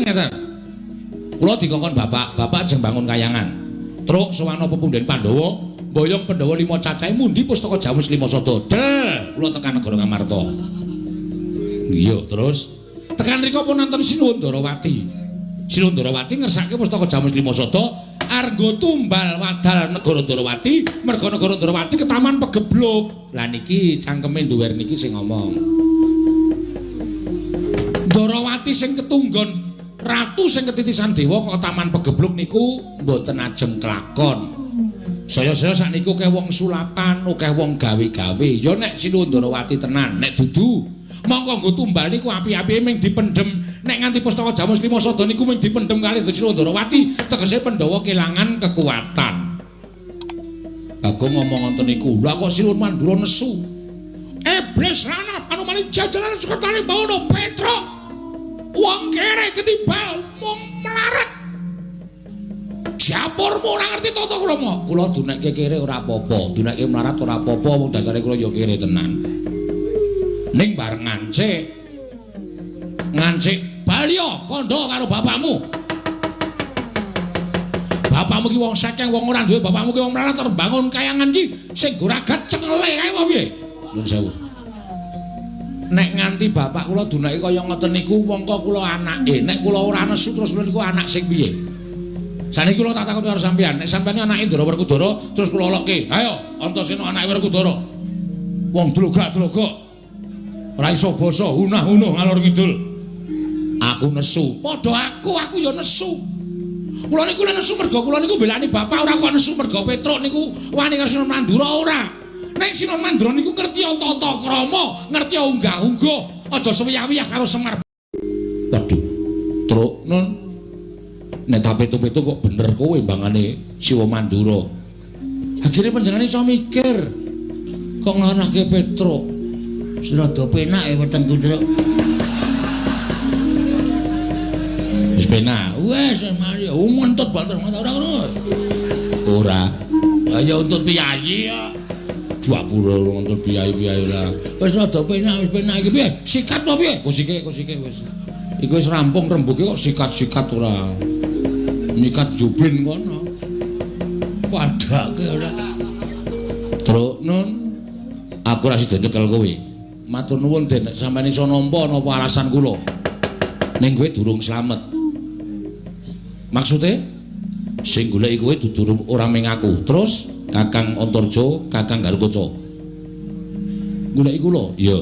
ngeten. Kula dikongkon bapak, bapak ajeng bangun kayangan. Truk sowan pepunden Pandhawa, mboyong Pandhawa 5 cacahe mundi pustaka Jamus 5 sada. Del, kula tekan negara Ngamarta. Iya, terus tekan rika pun nonton Sinuwun Darawati. Sinuwun Darawati ngersake pustaka Jamus 5 sada arnggo tumbal wadal negara Darawati, merga negara Darawati ketaman pegebluk. Lah niki cangkeme nduwer niki sing ngomong. Darawati sing ketunggon ratu sing ketitisan dewa kok ketaman pegebluk niku mboten ajeng kelakon. Saya-saya sakniku akeh wong sulapan, akeh wong gawe-gawe. Ya nek Sinuwun Darawati tenan, nek dudu mongko nggo tumbal niku api-apike ming dipendhem. Nek nganti pustaka Jamus 5 sada niku ming dipendhem kalih Sinuwun Darawati, tegese Pandhawa kelangan kekuatan. Bagong ngomong ngoten niku. Lah kok Sinuwun Mandura nesu? Iblis lanat anumane jajaran sekretare bawono Petruk. Wong kere ketibal mung melarat. Japurmu ora ngerti tata krama. Kula dunekke kere ora apa-apa, dunekke melarat ora apa-apa, wong dasare kula ya kere tenan. Ning bareng ngancik. Ngancik balya kandha karo bapakmu. Bapakmu ki wong sekeng, wong ora duwe, bapakmu ki wong melarat arep bangun kayangan ki sing goragat cengele kae apa piye? Nuwun sewu. Nek nganti bapak kula dunake kaya ngoten niku mongko kula anake. Nek kula ora nesu terus kula niku anak sing piye? Saniki kula tak takon karo sampeyan, nek sampeyan anake Ndara Werkudara terus kula olokke, ayo Antasena anake Werkudara. Wong dlogak-dlogok. Ora iso basa, hunah-hunuh ngalor ngidul. Aku nesu. Padha aku ya nesu. Kula niku nesu merga kula niku mbelani bapak, ora kok nesu merga Petruk niku wani karo Sinuwun Mandura ora. Nek Sinuwun Mandura niku ngerti tata krama, ngerti unggah-ungguh, aja sewiyah-wiyah karo Semar. Waduh. Truk nun. Nek tak pitu-pitu kok bener kowe mbangane Siwa Mandura. Akhire panjenengane iso mikir. Kok nganake Petruk. Wis rada penak e wetengku, Truk. Wis penak. Wis mari ngentut banter ora ngono. Ora. Lah ya untut piyayi kok. Dua puluh ngentut piyayi-piyayi ora. Wis rada penak, wis penak iki piye? Sikat apa piye? Kusike, kusike wis. Iku wis rampung rembuke kok sikat-sikat ora. Nyikat jubin kono. Padake ora. Truk nun. Aku ora sida nyekel kowe. Matur nuwun Den, nek sampeyan iso nampa napa alasan kula. Ning kowe durung slamet. Maksude sing goleki kowe dudu ora ming aku. Terus Kakang Antarja, Kakang Garukaca. Goleki kula? Iya.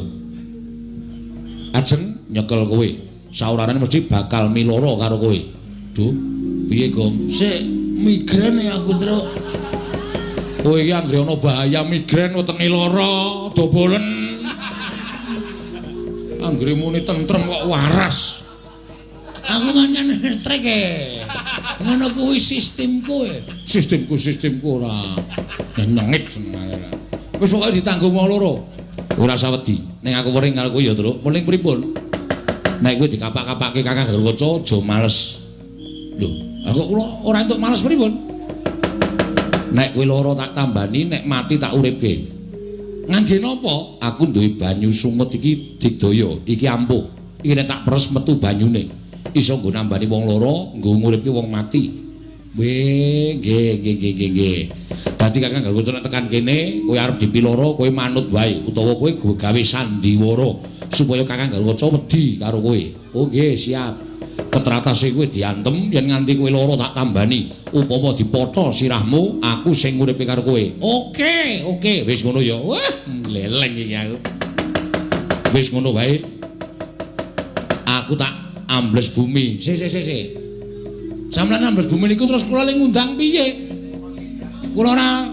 Ajeng nyekel kowe. Saurarane mesti bakal miloro karo kowe. Duh, piye, Gong? Sik migren ya aku, Truk. Kowe iki anggere ana bahaya migren wetenge lara, dobolen. Anggere muni tentrem kok waras. Aku ngancen listrik e. Ngono kuwi sistemku e. Sistemku, sistemku ora nyengit senengane. Wis pokoke ditanggung wong loro. Ora usah wedi. Ning aku wering karo kowe ya, Truk. Weling pripun? Nek kowe dikapak-kapake Kakang Garukaca aja males. Lho, aku kula ora entuk males pripun? Nek kowe lara tak tambani, nek mati tak uripke. Ngangge napa? Aku duwe banyu sungut iki digdaya, iki ampuh. Iki nek tak peres metu banyune. Iso nggo nambani wong lara, nggo nguripke wong mati. Weh, nggih, nggih, nggih, nggih, nggih. Dadi Kakang Garukaca nek tekan kene, kowe arep dipiloro, kowe manut wae utawa kowe gawe sandiwara supaya Kakang Garukaca wedi karo kowe. Oh nggih, siap. Ketratase kowe diantem yen nganti kowe lara tak tambani. Upama dipotho sirahmu, aku sing nguripe karo kowe. Oke, oke, wis ngono ya. Wah, leleng iki aku. Wis ngono wae. Aku tak ambles bumi. Sik, sik, sik, sik. Sampeyan ambles bumi niku terus kula le ngundang piye? Kula ora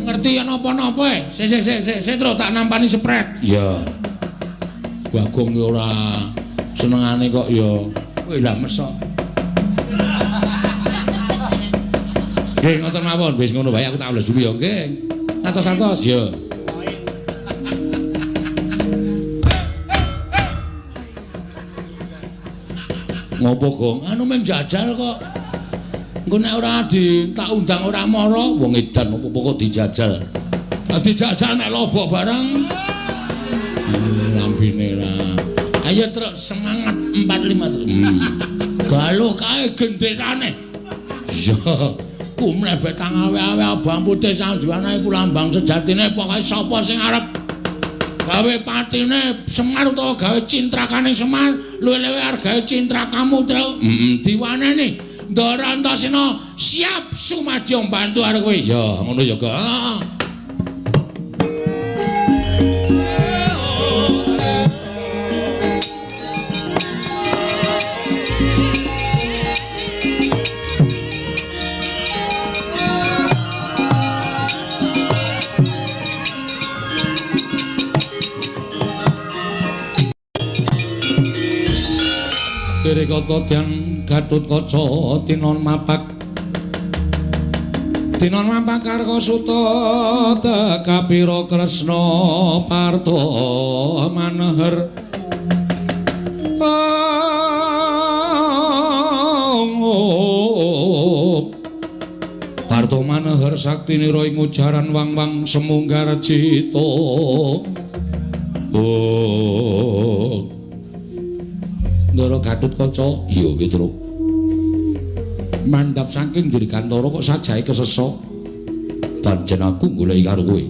ngerti napa-napa e. Sik, sik, sik, sik, sik terus tak nampani sepret. Iya. Bagong ki ora senengane kok ya. Kowe lah mesok. Nggih, ngoten mawon. Wis ngono wae aku tak ambles bumi ya nggih. Atos-atos ya. Ngopo, Gong? Anu mung jajal kok. Engko nek ora di tak undang ora mara, wong edan opo-opo kok dijajal. Ah dijajal nek lobok bareng. Lambene lah. Ayo, Truk, semangat 45, Truk. Galuh kae genderane. Iya. Ku mlebet tangawe-awe abang putih sang diwana iku lambang sejatine pokoke sapa sing arep gawe patine Semar utawa gawe cintrakane Semar luwih-luwih argae cintrakamu, Truk. Heeh, diwaneni. Ndara Antasena siap sumadyo mbantu karo kowe. Ya, ngono ya, Kak. Kata Dyang Gathotkaca tinon mapak tinon mapak Karkasuta tekapira Kresna Parta maneher Parta maneher saktinira ing ujaran wang-wang semunggar cita. Oh Ndara Gathotkaca, iya Petruk. Mandhap saking Dirgantara kok sajahe kesesok. Pancen aku goleki karo kowe.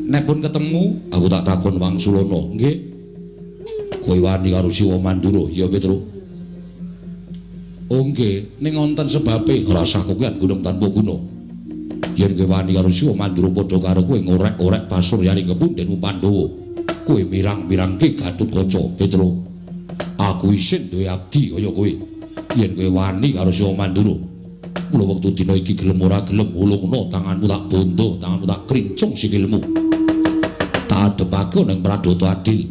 Nek pun ketemu, aku tak takon wangsulana, nggih. Kowe wani karo Siwa Mandura, iya Petruk. Oh nggih, ning wonten sebabe rasah kowean gunung tanpa guna. Yen kowe wani karo Siwa Mandura padha karo kowe ngorek-orek pasuryane kepundhenmu Pandhawa. Kowe mirang-mirangke Gathotkaca, Petruk. Aku isin duwe abdi kaya kowe. Yen kowe wani karo Siwa Mandura, mula wektu dina iki gelem ora gelem ulungna tanganmu tak bondo, tanganmu tak krincung sikilmu. Tak adepake ning Pradata Adil.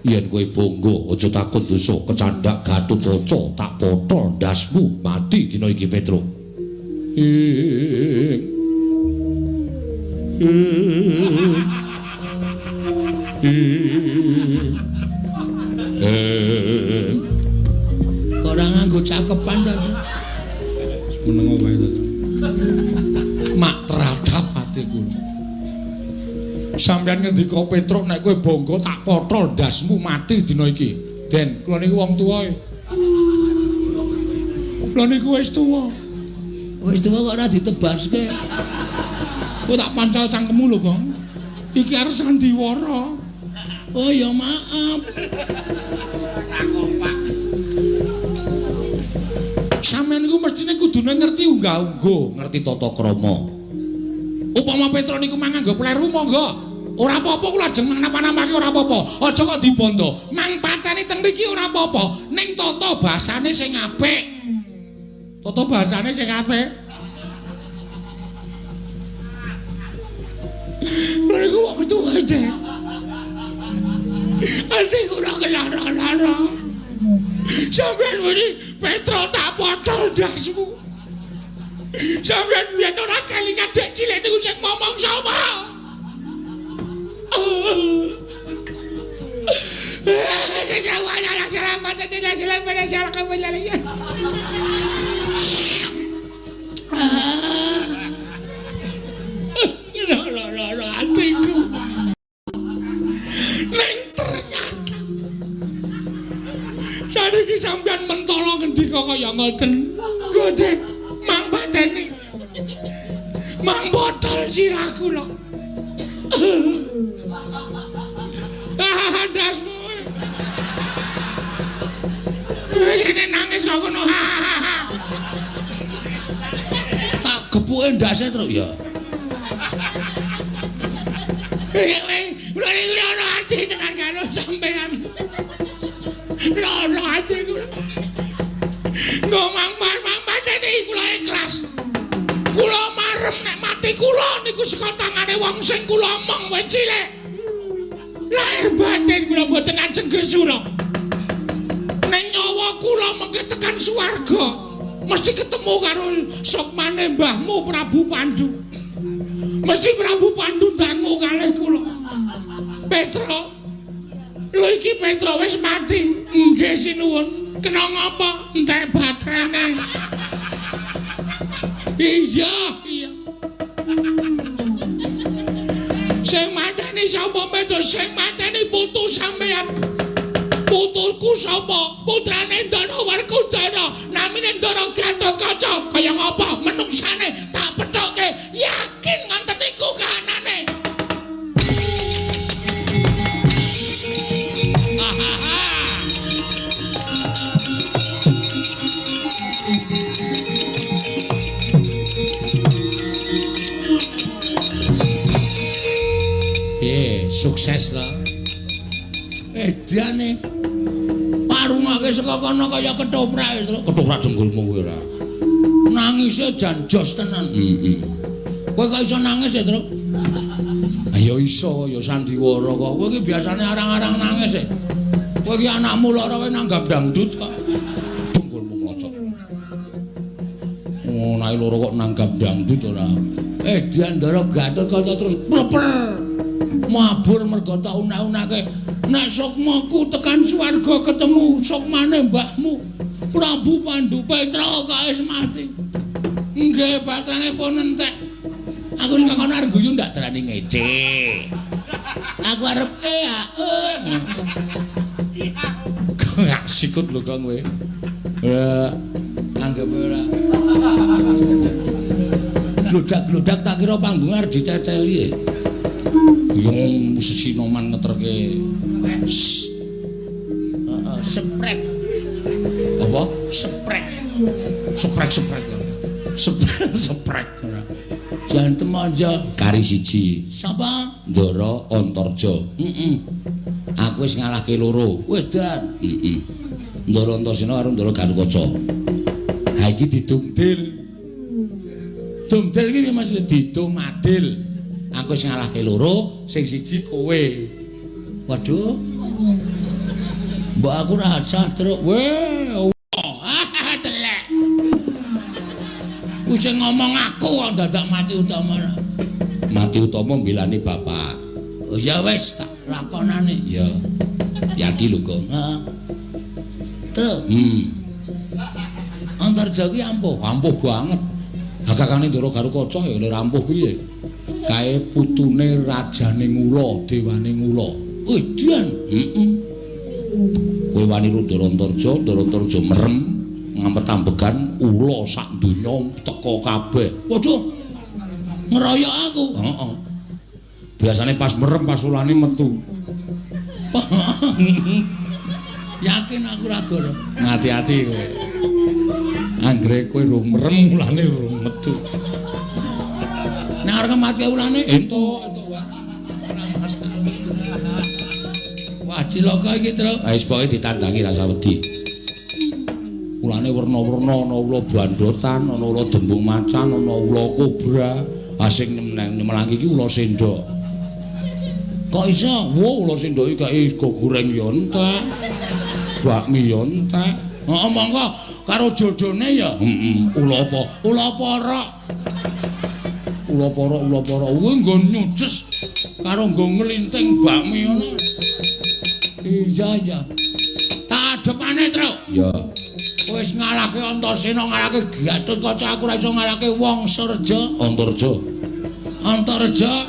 Yen kowe bangga aja takut dosa kecandhak Gathotkaca tak potol ndasmu mati dina iki Petruk. Kok ora nganggo cakepan to? Meneng wae to. Mak teratap atiku. Sampeyan ngendika Petruk nek kowe bangga tak potol ndasmu mati dina iki. Den, kula niku wong tuwa. Kula niku wis tuwa. Wis tuwa kok ora ditebaske. Kowe tak pancal cangkemmu lho, Gong. Iki arep sandiwara. Oh ya maaf. Sampeyan niku mestine kudune ngerti unggah-ungguh, ngerti tata krama. Upama Petruk niku mangan nggo pleru monggo. Ora apa-apa kula ajeng napa-napake ora apa-apa. Aja kok dibondo. Mang pateni teng mriki ora apa-apa. Ning tata basane sing apik. Tata basane sing apik. Lha niku wong tuwa deh. Ati kula kelara-lara. Sampeyan muni Petruk tak potol ndasmu. Sampeyan biyen ora kelingan dek cilik niku sing ngomong sapa? Lara-lara atiku. Ning ternyata saniki sampeyan mentala ngendika kaya ngoten. Ngoten, mang pateni. Mang botol sirah kula. Ah, ndasmu. Ini nangis kok ngono. Tak gepuke ndase, Truk ya. Kula niku lara ati tenan karo sampeyan. Lara ati kula. Ngomong mang pateni kula ikhlas. Kula marem nek mati kula niku saka tangane wong sing kula omong wis cilik. Lahir batin kula mboten ajeng gesura. Ning nyawa kula mengke tekan swarga mesti ketemu karo sukmane mbahmu Prabu Pandu. Mesti Prabu Pandu dangu kalih kula. Petruk. Lho iki Petruk wis mati. Nggih sinuwun. Kena ngapa? Entek baterene. Iya, iya. Sing mateni sapa Petruk? Sing mateni putu sampean. Putuku sapa? Putrane Ndara Werkudara, namine Ndara Gatotkaca. Kaya ngapa menungsane tak pethoke, yakin ngonten niku kahanane. Piye, sukses ta? Edane parungake saka kono kaya ketoprak, Truk. Ketoprak dengkulmu kuwi ora. Nangise jan jos tenan. Heeh. Kowe kok iso nangis ya, Truk? Ya iso, ya sandiwara kok. Kowe iki biasane arang-arang nangis e. Kowe iki anakmu lara kowe nanggap dangdut kok. Dengkulmu mlocot. Oh, nek loro kok nanggap dangdut ora. Edan Ndara Gatotkaca terus pleper. Mabur mergo tak unak-unake. Nek sukmaku tekan swarga ketemu sukmane mbahmu Prabu Pandu Petra kok wis mati. Nggih, batrane pun entek. Aku saka kono arep guyu ndak darani ngece. Aku arep Gak sikut lho Kang kowe. Ora anggap ora. Glodak-glodak tak kira panggung arep diteteli. Yang sesinoman ngeterke. Heeh, sprek. Apa? Sprek. Sprek-sprek. Sprek sprek. Jantem aja kari siji. Sapa? Ndara Antarja. Heeh. Aku wis ngalahke loro. Wedan. Heeh. Ndara Antasena karo Ndara Gatotkaca. Ha iki didumdil. Dumdil iki piye maksudnya? Didum adil. Aku wis ngalahke loro, sing siji kowe. Waduh. Mbok aku ora sah, Truk. Weh, ah, telek. Wis ngomong aku kok dadak mati utama. Mati utama mbelani bapak. Oh ya wis tak lakonane. Ya. Hati-hati lho, Gong. Heeh. Truk. Antarja ki ampuh, ampuh banget. Kakane Ndara Gatotkaca ya lho ampuh piye? Kae putune rajane Ngula, dewane Ngula. Edan. Heeh. Kowe wani karo Ndara Antarja, Ndara Antarja merem ngampet-ambegan ula sak donya teka kabeh. Waduh. Ngeroyok aku. Heeh. Biasane pas merem pas ulane metu. Yakin aku ora goro. Ngati-ati kowe. Anggere kowe rung merem ulane rung metu. Nek arep mati ulane entuk entuk wae. Ora masalah. Wah, cilaka iki, Truk. Ha wis pokoke ditandangi rasa wedi. Ulane werna-werna, ana ula bandotan, ana ula dembung macan, ana ula kobra. Ha sing nyemelangi iki ula sendok. Kok iso? Wah, ula sendok iki kae sego goreng ya entek. Bakmi ya entek. Heeh, monggo karo jodone ya. Heeh, ula apa? Ula porok. Ula porok, ula porok kuwi nggo nyuces karo nggo nglinting bakmi ngono. Iya, iya. Tak adepane, Truk. Iya. Wis ngalahke Antasena, ngalahke Gatotkaca, aku ora iso ngalahke Wong Surja. Antarja. Antarja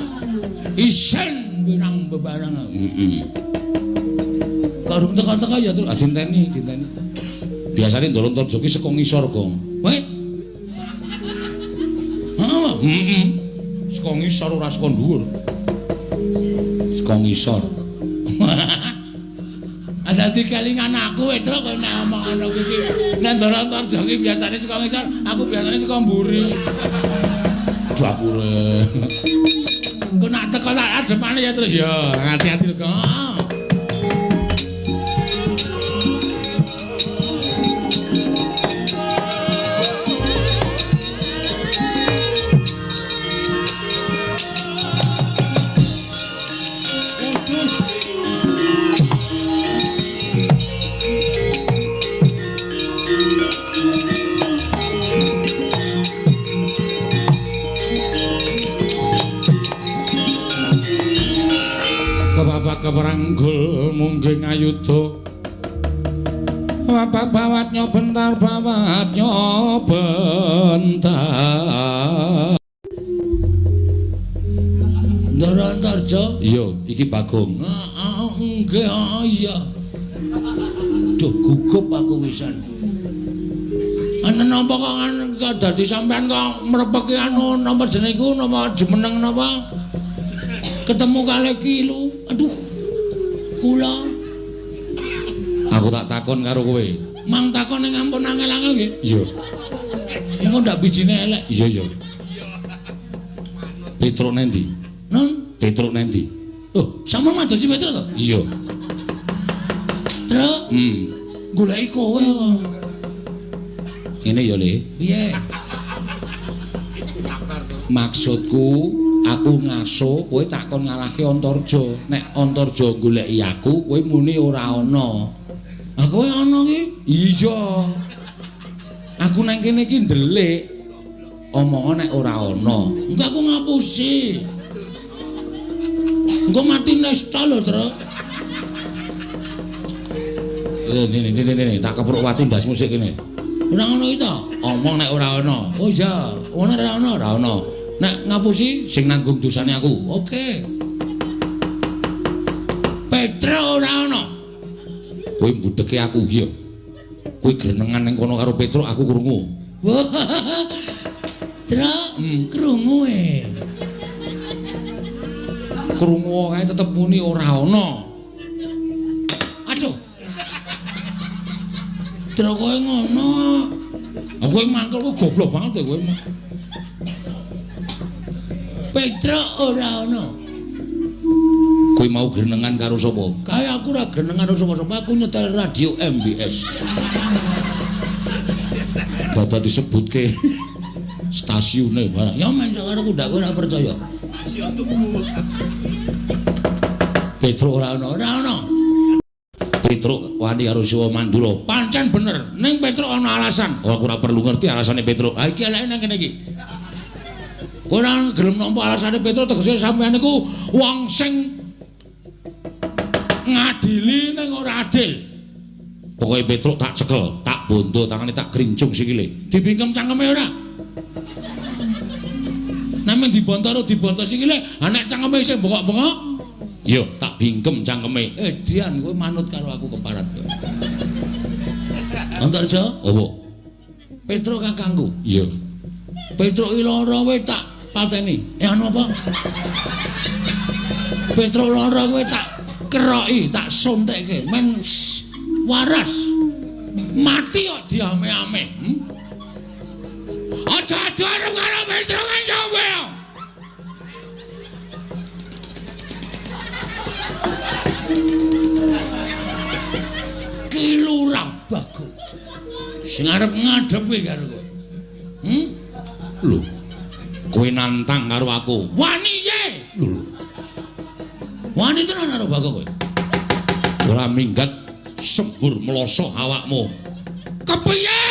isen pirang bebareng. Heeh. Karo teka-teka ya, Truk. Ah dinteni, dinteni. Biasane Ndara Antarja ki saka ngisor, Gong. Kowe? Heeh, heeh. Saka ngisor ora saka dhuwur. Saka ngisor. Dadi kelingan aku, Truk, kowe nek omong ngono kuwi. Nek Ndara Antarja ki biasane saka ngisor, aku biasane saka mburi. Dapure. Engko nek teko tak adepane ya, Truk. Ya, hati-hati lho, Gong. Keperanggul mungging ayuda bapak bawat nyobentar bawat nyobentar Ndara Antarja. Iya, iki Bagong. Heeh, nggih, iya. Aduh, gugup aku wisan. Ana napa kok dadi sampean kok mrepeki anu napa jenenge iku napa jumeneng napa? Ketemu kalih Kilu. Aduh. Kula aku tak takon karo kowe. Mang takon ning ampun angel-angel nggih. Iya. Engko ndak bijine elek. Iya, iya. Petruk nendi? Nun, Petruk nendi? Oh, sampun madosi Petruk to? Iya. Truk. Goleki kowe kok. Ngene ya, Le. Piye? Maksudku aku ngaso kowe tak kon ngalahke Antarja. Nek Antarja goleki aku, kowe muni ora ana. Ah, kowe ana ki? Iya. Aku nang kene iki ndelik. Omong nek ora ana. Engko aku ngapusi. Engko mati nesta lho, Truk. Ini, tak kepruk watu ndasmu sik kene. Ora ngono iki to? Omong nek ora ana. Oh iya, ngono ora ana, ora ana. Nek ngapusi sing nanggung dosane aku. Oke. Petruk ora ana. Kowe mbudheke aku, iya. Kowe grenengan ning kono karo Petruk aku krungu. Truk, krungu e. Krungu kae tetep muni ora ana. Aduh. Truk kowe ngono. Aku mangkel kok goblok banget kowe. Petruk ora ana. Kowe mau grenengan karo sapa? Kae aku ora grenengan karo sapa-sapa, aku nyetel radio MBS. Dadak disebutke stasiune barang. Ya men karo aku ndak ora percaya. Stasiun Tugu. Petruk ora ana, ora ana. Petruk wani karo Siwa Mandura. Pancen bener, ning Petruk ana alasan. Oh, aku ora perlu ngerti alasane Petruk. Ha iki eleke nang kene iki. Kowe ora gelem nampa alasane Petruk tegese sampeyan niku wong sing ngadili ning ora adil. Pokoke Petruk tak cekel, tak bondo tangane tak krincung sikile. Dibingkem cangkeme ora? Nek men dibonto ora dibonto sikile, ha nek cangkeme isih bengok-bengok, ya tak bingkem cangkeme. Dian kowe manut karo aku keparat kowe. Antarja, apa? Petruk kakangku. Iya. Petruk iki lara kowe tak pateni. Anu apa? Petruk lara kowe tak keroki, tak suntikke men waras. Mati kok diame-ame. Aja adu arep karo Petruk kowe. Ki Lurah Bagong sing arep ngadepi karo kowe. Lho. Kowe nantang karo aku. Wani ye. Lho. Wani tenan karo Bagong kowe. Ora minggat sembur mloso awakmu. Kepiye?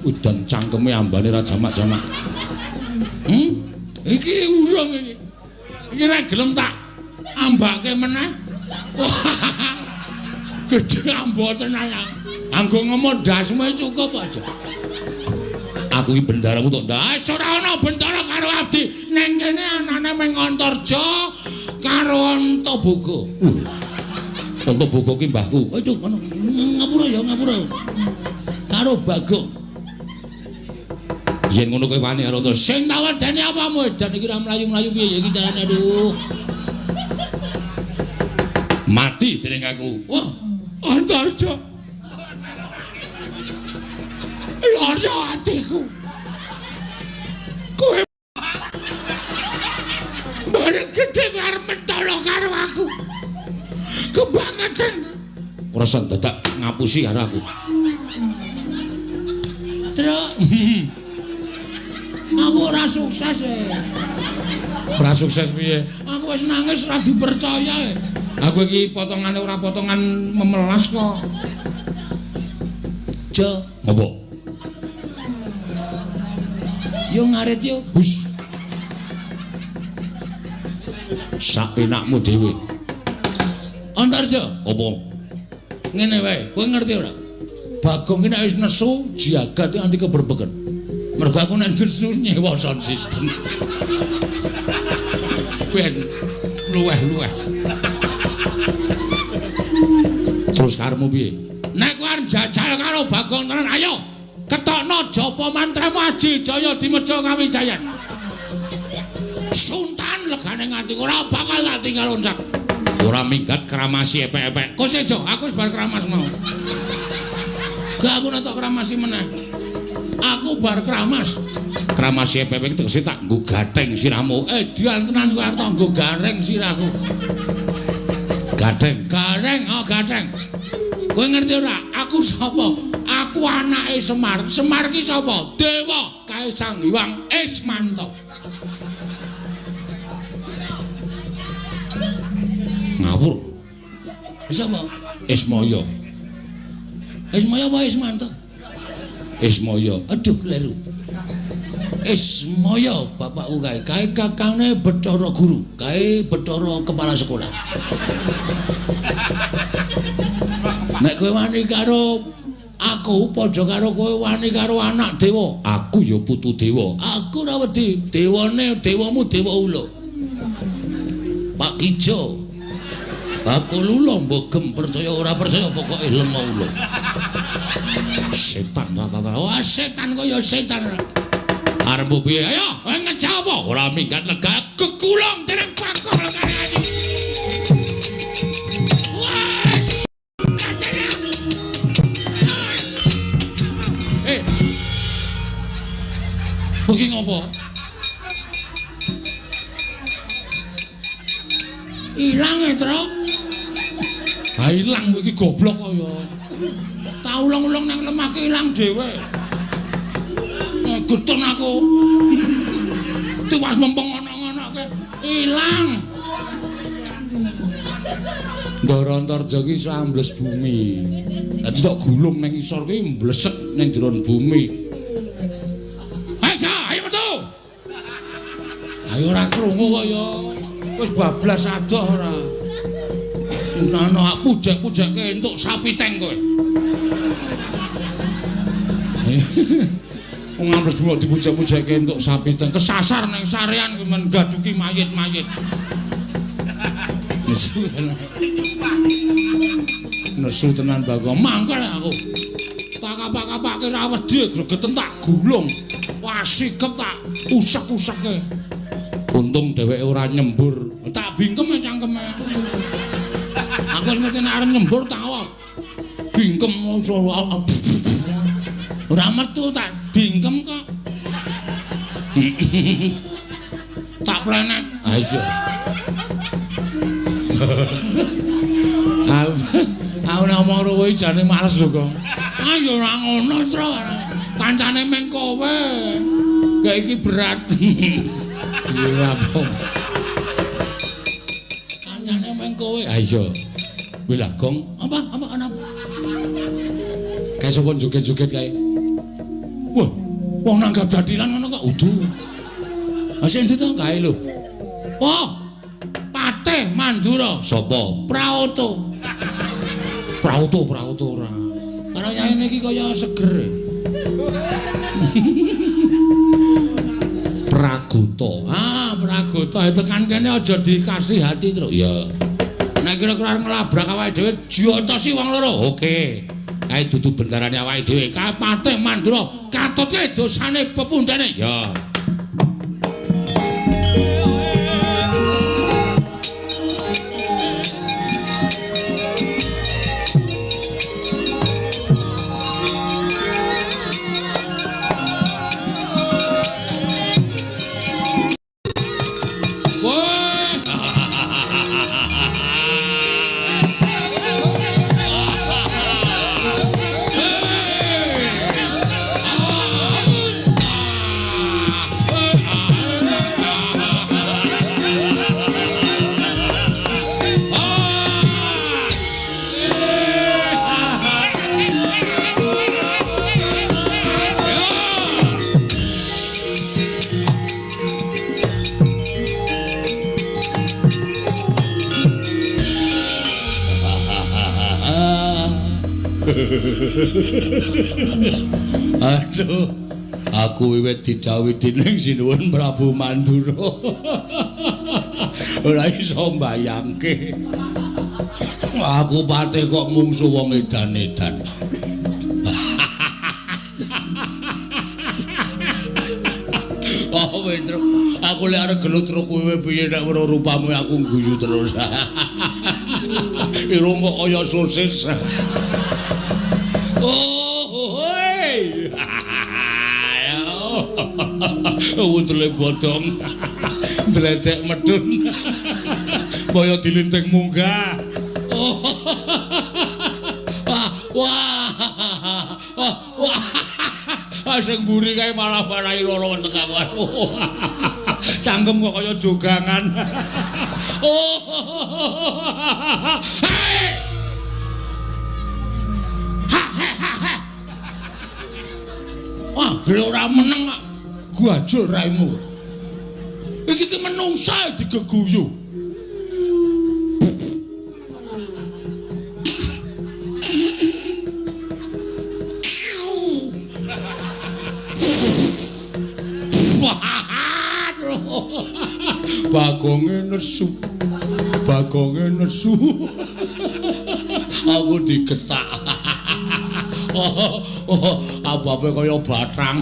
Udan cangkeme ambane ra jamak-jamak. Iki urung iki. Iki nek gelem tak ambake meneh. Gedhe ambo tenan. Anggo ngomong ndasmu cukup aja. Aku iki bendaramu tok ndas. Ora ana bendara karo abdi. Neng kene anane mung Antarja karo Antaboga. Antaboga ki mbahku. Aduh ngono. Ngapura ya, ngapura. Karo Bagong. Yen ngono kowe wani karo terus. Sing tawedane apamu edan iki ora mlayu-mlayu piye ya iki carane aduh. Mati dening aku. Wah, Antarja. Lara atiku. Kowe bareng gedhe kowe arep mentolo karo aku. Kebangetan. Ora usah dadak ngapusi karo aku. Truk. Aku ora sukses e. Ora sukses piye? Aku wis nangis ora dipercaya e. Aku iki potongane ora potongan memelas kok. Jo, apa? Yo ngarit yo. Hus. Sak penakmu dhewe. Antarja, apa? Ngene wae, kowe ngerti ora? Bagong ki nek wis nesu jagat nganti keberbeken. Mergo aku nek nesu nyewa sound system. Ben luweh-luweh. Terus karepmu piye? Nek kowe arep jajal karo Bagong tenan, ayo ketokno japa mantramu Aji Jaya Dimeja Kawijayan. Suntan legane nganti ora bakal tak tinggal loncat. Ora minggat kramasi epek-epek. Kok sejo, aku wis bar kramas mau. Gak aku nek tok kramasi meneh. Aku bar kramas. Kramasi epek-epek tegese tak nggo gatheng sirahmu. Dian tenan kowe arep tak nggo gareng sirahku. Gatheng, gareng, oh gatheng. Kowe ngerti ora? Aku sapa? Aku anake Semar. Semar ki sapa? Dewa kae Sang Hyang Ismanto. Ngawur. Sapa? Ismaya. Ismaya apa Ismanto? Ismaya. Aduh kleru. Ismaya bapakku kae. Kae kakangne Bathara Guru, kae Bathara kepala sekolah. Nek kowe wani karo aku padha karo kowe wani karo anak dewa. Aku ya putu dewa. Aku ora wedi. Dewane dewamu dewa ula. Pak Kijo. Aku lula mbogem percaya ora percaya pokoke lenga ula. Setan rata-rata. Wah setan kaya setan. Arep piye? Ayo, kowe ngejak apa? Ora minggat lega kekulung dening pakok legane. Wes. Eh. Iki ngopo? Ilang e, Tru. Ha ilang kowe iki goblok kaya. Tak ulung-ulung nang lemah ki ilang dhewe. Getun aku. Tiwas mempeng ngono-ngonoke ilang. Ndara Antarja ki iso ambles bumi. Dadi tok gulung nang isor ki mblesek ning jero bumi. Ayo, ayo metu. Ayo ora krungu kaya wis bablas adoh ora. Ngono aku pujek-pujekke entuk sapi teng kowe. Wong ambles buak dipujek-pujekke entuk sapi teng kesasar nang sarean kuwi men gaduki mayit-mayit. Nesu tenan. Nesu tenan Bagong. Mangkel aku. Tak kapak-kapake ra wedi gregeten tak gulung. Wasikep tak usek-useke. Untung dheweke ora nyembur. Tak bingkem cangkeme. Aku wis ngerti nek arep nyembur tak bingkem ora metu tak bingkem kok. Tak plenet. Ha iya. Aku nek omong karo kowe jane males lho kok. Ah ya ora ngono, Tru. Kancane meng kowe. Gak iki berat. Ya ora apa. Kancane meng kowe. Ha iya. Kuwi lah gong. Apa apa ana? Kae sapa joget-joget kae? Wah, wong nanggap jathilan ngono kok udu. Ha sing ndi to kae lho? Oh, Patih Mandura. Sapa? Praoto. Praoto, Praoto ora. Karo yaene iki kaya seger. Pragota. Ah, Pragota tekan kene aja dikasih hati, Tru. Iya. Nek kira-kira arep nglabrak awake dhewe jotosi wong loro. Oke. Kae dudu bendarane awake dhewe. Kae Patih Mandura katutke dosane pepundhene. Ya. Aduh, aku wiwit didhawuhi dening Sinuwun Prabu Mandura. Ora iso mbayangke. Aku pate kok mungsu wong edan-edan. Oh, Petruk, aku lek arep gelut karo kowe piye nek weruh rupamu aku guyu terus. Irung kok kaya sosis. Oh, hoi. Wudule bodong. Ndledek medun. Kaya dilinting munggah. Wah, wah. Wah. Sing mburi kae malah marai lara weteng aku. Cangkem kok kaya jogangan. Oh. Wah, gere ora meneng kok. Gajul raimu. Iki ki menungsa digeguyu. Bagonge nesu. Bagonge nesu. Aku digetak. Oh, ababe kaya batang.